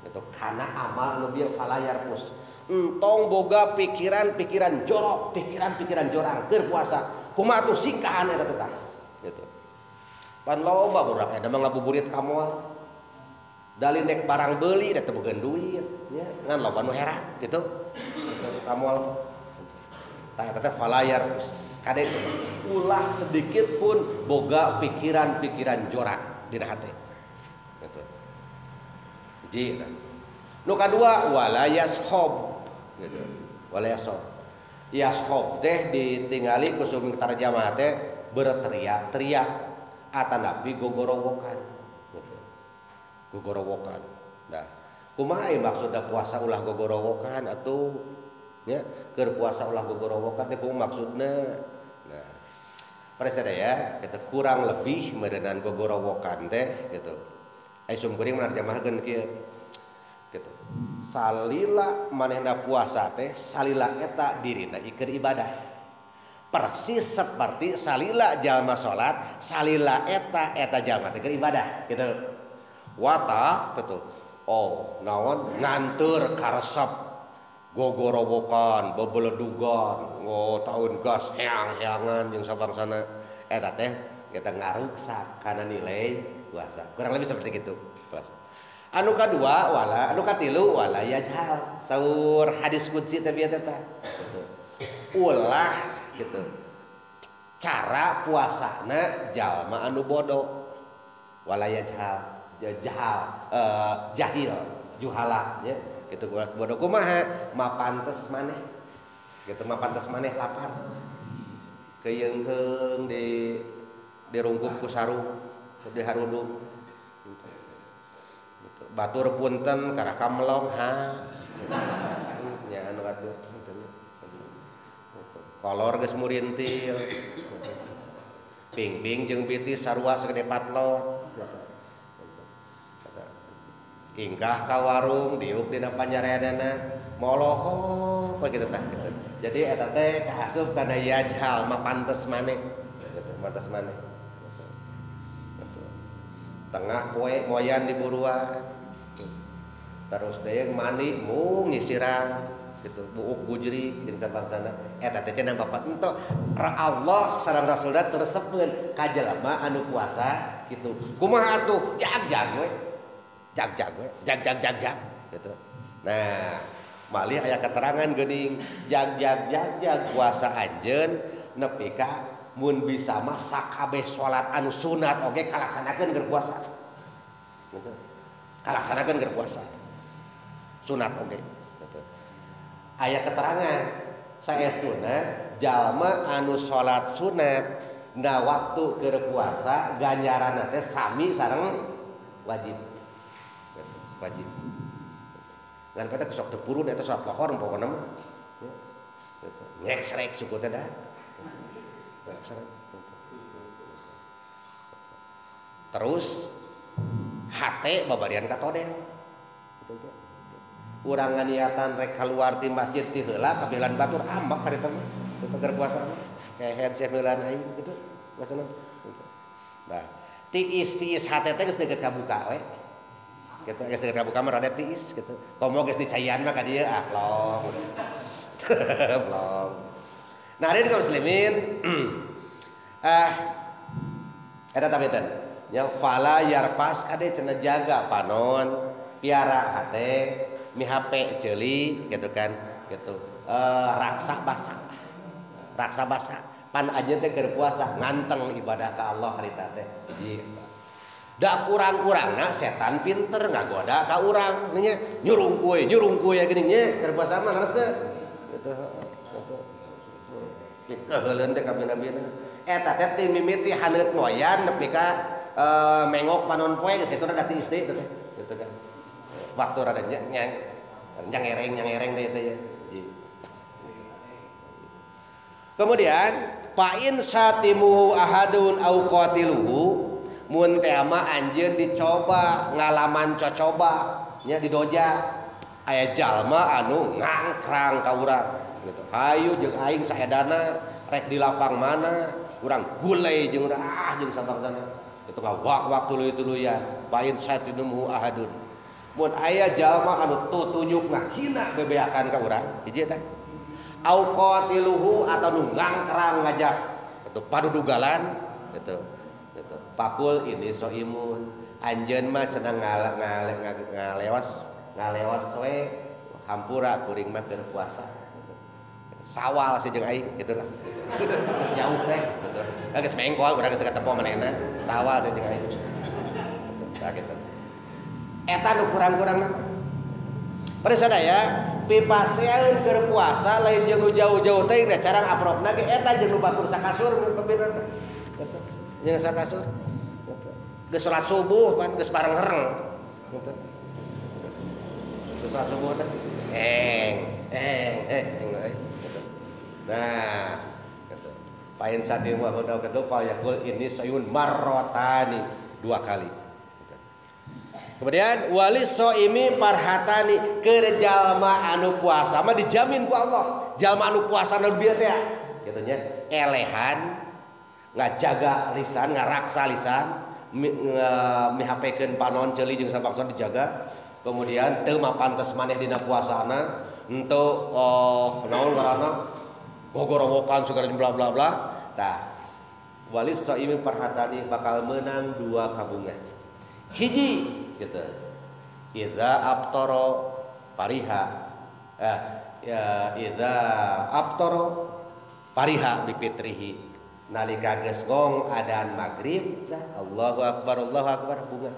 gitu kana amal nu bieu falayar pus. Entong boga pikiran-pikiran jorok, pikiran-pikiran jorang keur puasa. Kumaha tuh singkahan eta teh tah gitu. Pan loba budak eta mah ngabuburit ka moal. Dalin dek barang beuli da teu boga duit nya ngan loba nu heran gitu. Ka moal. Tah eta teh falayar kade ulah sedikit pun boga pikiran-pikiran jorang dina hate gitu. Jadi nu kadua wala yashob gitu. Wala yashob. Yashob teh ditingali ku suming tarjamah teh berteriak-teriak atanapi gogorowokan gitu. Gogorowokan. Nah, kumaha maksudna puasa ulah gogorowokan atuh nya keur puasa ulah gogorowokan teh kumaha maksudna? Nah, pada sadaya kita kurang lebih meureunan gogorowokan teh gitu. Ai sum kuring narjamahkeun kieu gitu. Salila manehna puasa teh salila eta dirina keur ibadah. Persis seperti salila jalma salat, salila eta eta jalma teh keur ibadah gitu. Wata gitu. Oh, naon nganteur karesep Gogorowokan, bebeledugan, tahun gas heang-heangan jeung sabangsana eta teh kita ngaruksak kana nilai puasa. Kurang lebih seperti gitu. Puasa. Anu kadua wala, anu katilu wala yajhal. Saur hadis qudsi teh bieu teh tah. Ulah gitu. Cara puasana jalma anu bodoh. Wala yajhal, jahal, jahil, juhala nya. Gitu bodoh kumaha mapantes maneh. Gitu mapantes maneh lapar. Keyeungkeung di dirungkup ku sarung, di harudung. Gitu. Batur punten karaka melong ha. Gitu. Nya anu atuh gitu. Kolor geus murintil. Gitu. Ping-ping jeung bitis sarua sagede patlot gitu. Ingkah ka warung diuk dina panjareanana moloho we kitu tah gitu. Jadi eta teh kaasup kana yajhal mapantes maneh gitu, pantes maneh. Gitu. Tengah poe moyan di buruan. Gitu. Terus deui mandi mung nyisiran gitu, buuk gujri jeung sabangsana. Eta teh cenah bapak entok Allah sareng Rasulna teresepeun ka jelema anu puasa kitu. Kumaha atuh? Jag-jag we. Jag-jag we, jag-jag-jag-jag gitu. Nah, malih aya keterangan geuning jag-jag-jag-jag puasa anjeun nepi ka mun bisa mah sakabeh salat anu sunat oge kalaksanakeun keur puasa. Gitu. Kalaksanakeun keur puasa. Sunat oge gitu. Aya keterangan saestuna jalma anu salat sunat na waktu keur puasa ganjaranna teh sami sareng wajib. Wajib. Ngan kata sok teu purun eta salat lohor pokona mah. Gitu. Ngeksrek suku teh dah. Ngeksrek. Terus hate babarian katodel. Gitu. Urang nganiatan rek kaluar ti masjid ti heula kabilan batur ambak karita mah. Teu keur puasa mah. Kehed sia heulaan aing gitu. Maksudna. Nah, tiis-tiis hate teh geus deukeut kabuka we. Gitu geus deukeut kabuka mah rada tiis gitu. Komo geus dicaian mah ka dieu ah plong. Plong. Nah, hadirin kaum muslimin, eta tapiten. Yang fala yarpas kade cenah jaga panon, piara hate, mihape ceuli gitu kan, gitu. Raksa basa. Raksa basa. Pan anjeun teh keur puasa nganteng ibadah ka Allah harita teh. Hiji. Da kurang-kurangna setan pinter ngagoda ka urang nya nyurung kue geuning nya keur puasa mah leres teh. Gitu. Gitu. Keheuleun teh kabina-bina. Eta teh ti mimiti haneut moyan nepi ka mengok panon poe geus kitu rada tiis deui teh gitu kan. Waktu rada nyangereng teh ya. Kemudian fa in satimuhu ahadun au qatiluhu mun teh mah anjeun dicoba ngalaman cocoba nya didoja aya jalma anu ngangkrang ka urang gitu. Hayu jeung aing saedana rek di lapang mana urang gulai jeung urang jeung sabangsana itu ngawak-wak tuluy-tuluyan fa in satimuhu ahadun mun aya jalma anu tutunyuk ngahina bebeakan ka urang hiji teh au qatiluhu atau nu ngangkrang ngajak atau padudugalan gitu gitu. Pakul ini soimun anjeun mah cenah ngalewas we hampura kuring mah keur puasa gitu. Sawal sih jeung aing gitu lah. Geus jauh teh gitu. Geus mengkol urang geus teu katempo manehna sawal sih jeung aing. Tah gitu. Eta nu kurang-kurangna mah. Sadaya pipasean keur puasa lain jeung nu jauh-jauh teh da carang aprokna ge eta jeung nu batur sakasur pembina gitu. Jeung sakasur gitu. Geus salat subuh pan geus bareng hereng gitu. Geus salat subuh teh eng gitu. Nah, gitu. Pain satimu wa kitu fal yaqul inni sayun marrotani dua kali. Kemudian wali soimi parhatani keur jalma anu puasa mah dijamin ku Allah. Jalma anu puasa nu bieu teh kitu nya elehan ngajaga lisan, ngaraksa lisan, mihapekeun panon ceuli jeung sabangsa dijaga. Kemudian teu mapantes maneh dina puasana, Henteu naon ngaranna gogorowokan segala bla bla bla. Tah walis shaimi parhatani bakal menang dua kabunga. Hiji gitu. Idza abtara pariha ya idza abtara pariha bipitrihi nalika geus gong adan magrib tah Allahu akbar bunga.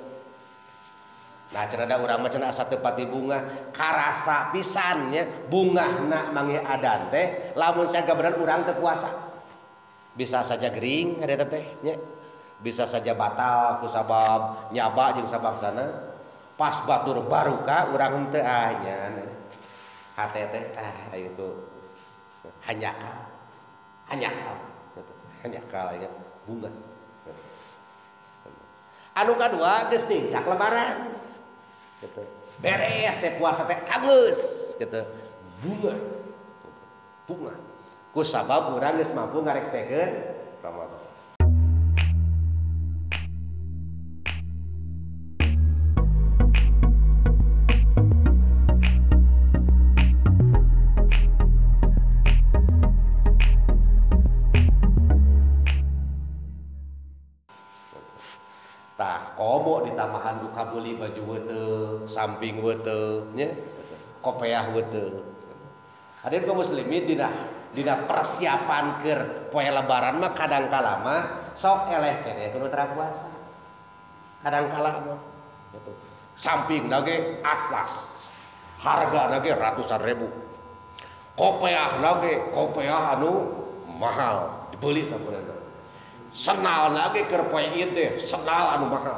Nah cenah urang mah cenah asa teu pati bunga karasa pisan nya bungahna manggih adan teh lamun sagaberan urang teu puasa. Bisa saja gering harita teh nya. Bisa saja batal ku sabab nyaba jeung sabangsana. Pas batur baruka urang henteu ah nya hate teh ah aing ku hanjakal. Hanjakal gitu. Hanjakal aing bunga. Anu kadua geus nincak lebaran. Gitu. Beres teh puasa teh geus gitu. Bunga. Gitu. Bunga. Ku sabab urang geus mampu ngareksekeun Ramadan. Tah komo ditambahan ku kabuli baju weuteuh, samping weuteuh nya, kopeah weuteuh. Hadirin kaum muslimin dina persiapan keur poe lebaran mah kadang kala mah sok eleh keneh kudu tara puasa. Kadang kala mah gitu. Samping nage atlas. Harga nage ratusan ribu. Kopeah nage kopeah anu mahal dibeli tah eta. Senal nage keur poe ieu teh, senal anu mahal.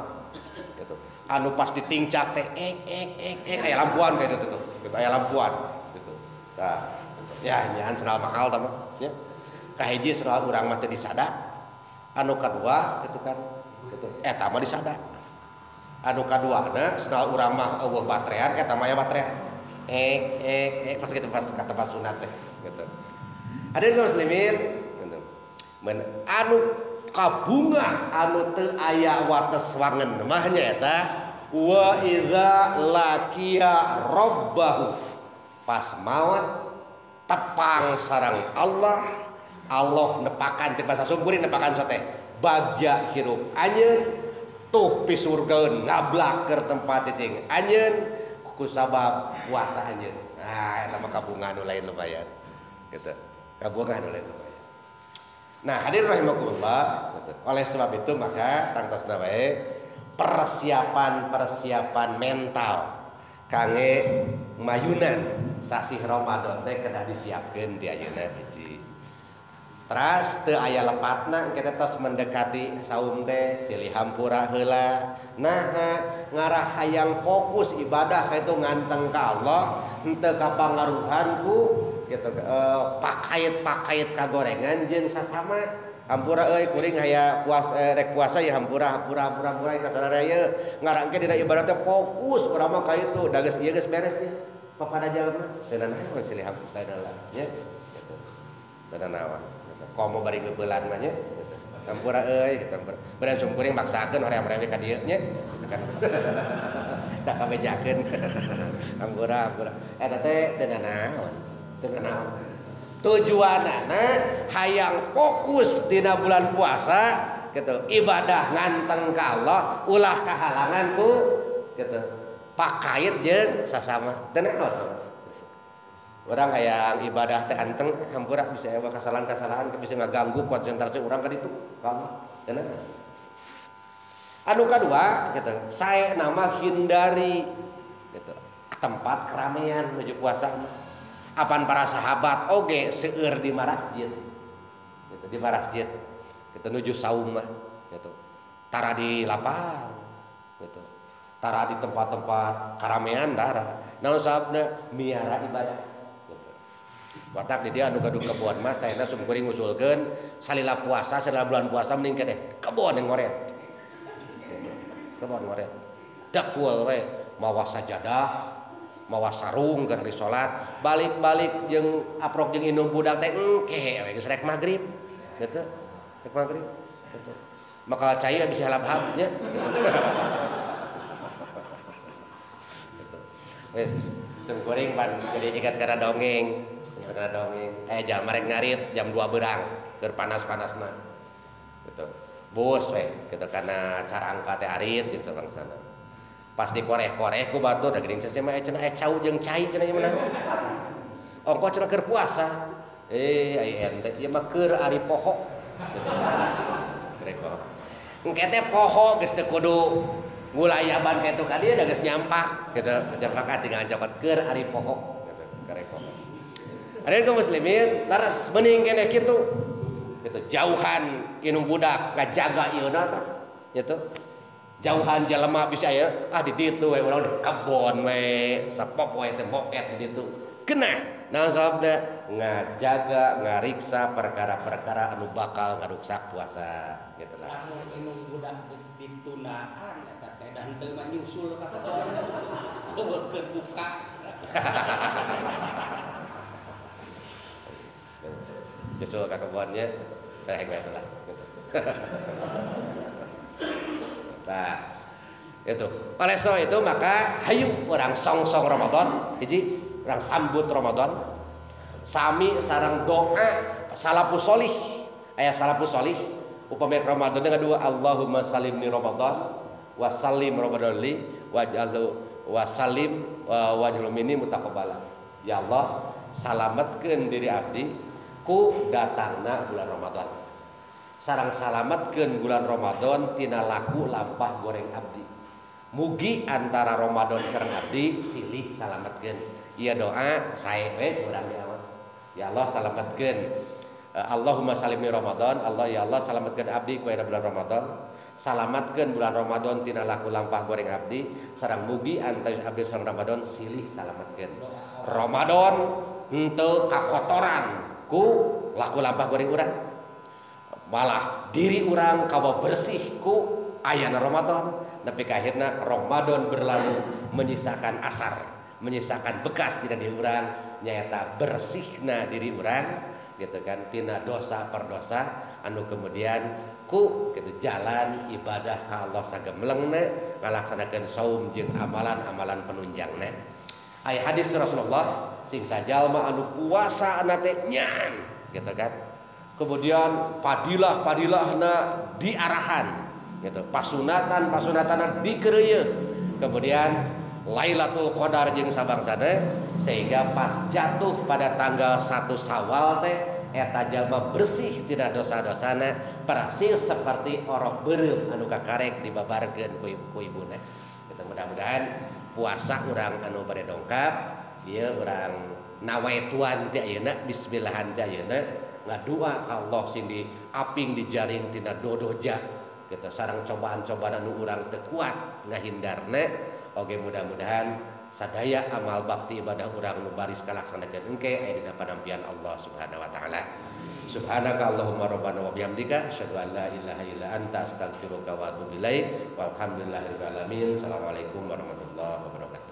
Gitu. Anu pas ditingcak teh ek ek ek ek aya lampuan kayak gitu tuh. Gitu aya lampuan gitu. Tah, ya nyaan senal mahal tah mah nya. Kahiji senal urang mah teu disada. Anu kadua gitu kan. Gitu. Eta mah disada. Anu kaduana senal urang mah eueuh baterean eta mah aya baterean. Ek ek ek pas gitu pas kata pas sunat teh gitu. Hadirin kaum muslimin gitu. Men anu kabungah anu teu aya wates wangen mah nyaeta wa idza laqiya rabbahu pas maot tepang sareng Allah, Allah nepakan cek bahasa sumpuring nepakan sote bagja hirup anjeun tuh pisurgaeun ngablak keur tempat cicing anjeun ku sabab puasa anjeun. Nah eta mah kabungah nu lain lumayan gitu. Kabungah nu lain lumayan. Nah, hadirin rahimakumullah, oleh sebab itu maka tangtosna wae persiapan-persiapan mental kangge mayunan sasih Ramadan teh kedah disiapkeun di ayeuna hiji. Teras teu aya lepatna kita tos mendekati saum teh silih hampura heula. Naha ngarah hayang fokus ibadah itu nganteng ka Allah henteu kapangaruhan ku gitu pakait-pakait kagorengan jeung sasama hampura euy kuring haya puas rek puasa ya hampura hampura hampura hampura ka sararea ieu ngarangke dina ibadah teh fokus urang mah ka itu da geus ieu geus beres nya papada jalma teu nanaon silih hampura lah nya gitu teu nanaon komo bari ngeubelan mah nya gitu hampura euy gitu hampura beran sumkuring maksakeun hoream-hoream ka dieu nya gitu kan da kabejakeun hampura hampura eta teh teu nanaon. Tujuanana hayang fokus dina bulan puasa gitu ibadah nganteng ka Allah ulah kahalangan ku gitu pakait jeung sasama teu naon urang hayang ibadah teh anteng hampura bisa aya kesalahan-kesalahan bisa ngaganggu konsentrasi urang ka ditu ka Allah teu naon. Anu kadua gitu sae nama hindari gitu tempat keramaian menuju puasa mah. Apan para sahabat oge seueur di masjid gitu di masjid gitu nuju saum mah gitu tara di lapang gitu tara di tempat-tempat karamean tara naon sababna miara ibadah gitu. Watak di dia anu gaduh kebon mah saena sumkuring ngusulkeun salila puasa salila bulan puasa mending keneh kebon yang ngoret gitu. Kebon ngoret dakul we mawa sajadah mawa sarung keur hari salat balik-balik jeung aprok jeung indung budak teh engke we geus rek magrib gitu rek magrib gitu maka cai bisa halap-hap nya gitu. Wes Sungkuring pan jadi ingat kana dongeng. Ingat kana dongeng. Jalma rek ngarit jam 2 beurang keur panas-panasna. Gitu. Bus we gitu kana carangka teh arit gitu bangsana. Pas dikoreh-koreh ku batur da geuning cenah mah cenah cau jeung cai cenah ieu mah. Ongkoh cenah keur puasa. Ai ente ieu mah keur ari poho. Keur poho. Engke teh poho geus teu kudu ngulayaban ka itu ka dieu da geus nyampak gitu. Nyampak tinggal cokot keur ari poho gitu, keur ari poho. Ari kaum muslimin leres mending keneh kitu. Gitu jauhan inum budak ngajaga ieuna tah gitu. Jauhan jelema bisa aya ah di ditu we urang di kebon we sapopoe teh moket di ditu. Kenah naon sababna ngajaga ngariksa perkara-perkara anu bakal ngaruksak puasa gitu lah.
Lamun inum budak geus ditundaan eta teh dan teu mah nyusul ka kebon. Eueuh keur buka.
Nyusul ka kebonnya rek we lah gitu. Nah, itu. Oleh so itu maka hayu urang song-song Ramadan, hiji urang sambut Ramadan. Sami sareng doa salafus solih. Aya salafus solih upami Ramadan kedua Allahumma salimni Ramadan wa salim Ramadan li waj'alhu wa salim wajhul minni mutaqabbala. Ya Allah, salametkeun diri abdi ku datangna bulan Ramadan. Sareng salametkeun bulan Ramadan tina laku lampah goreng abdi. Mugi antara Ramadan sareng abdi silih salametkeun. Ieu doa sae we urang diawas. Ya Allah salametkeun. Allahumma salimni Ramadan, Allah ya Allah salametkeun abdi ku bulan Ramadan. Salametkeun bulan Ramadan tina laku lampah goreng abdi sareng mugi antara abdi sareng Ramadan silih salametkeun. Ramadan henteu kakotoran ku laku lampah goreng urang. Malah diri urang kawa bersih ku ayana Ramadan nepi ka akhirna Ramadan berlalu menyisakan asar, menyisakan bekas dina diri urang nyaeta bersihna diri urang gitu kan tina dosa per dosa anu kemudian ku gitu jalan ibadah ka Allah sagemelengna ngalaksanakeun saum jeung amalan-amalan penunjangna. Aya hadis Rasulullah sing sajalma anu puasa na teh nyan gitu kan. Kemudian padilah-padilahna diarahan gitu, pasunatan-pasunatana dikereuyeun. Kemudian Lailatul Qadar jeung sabangsana sehingga pas jatuh pada tanggal 1 Syawal teh eta jalma bersih tina dosa-dosana persis seperti orok beureum anu kakarek dibabarkeun ku ibuna. Gitu, mudah-mudahan puasa urang anu bade dongkap ieu urang nawaituan teh ayeuna bismillahan teh ayeuna ngadua ka Allah sing diaping dijaring tina dodoja gitu sareng cobaan-cobaan anu urang teu kuat ngahindarna. Oge mudah-mudahan sadaya amal bakti ibadah urang nu baris kalaksanakeun engke aya dina panampian Allah Subhanahu wa taala. Subhanaka Allahumma rabbana wa bihamdika asyhadu an la ilaha illa anta astaghfiruka wa atubu ilaik. Walhamdulillahirabbil alamin. Assalamualaikum warahmatullahi wabarakatuh.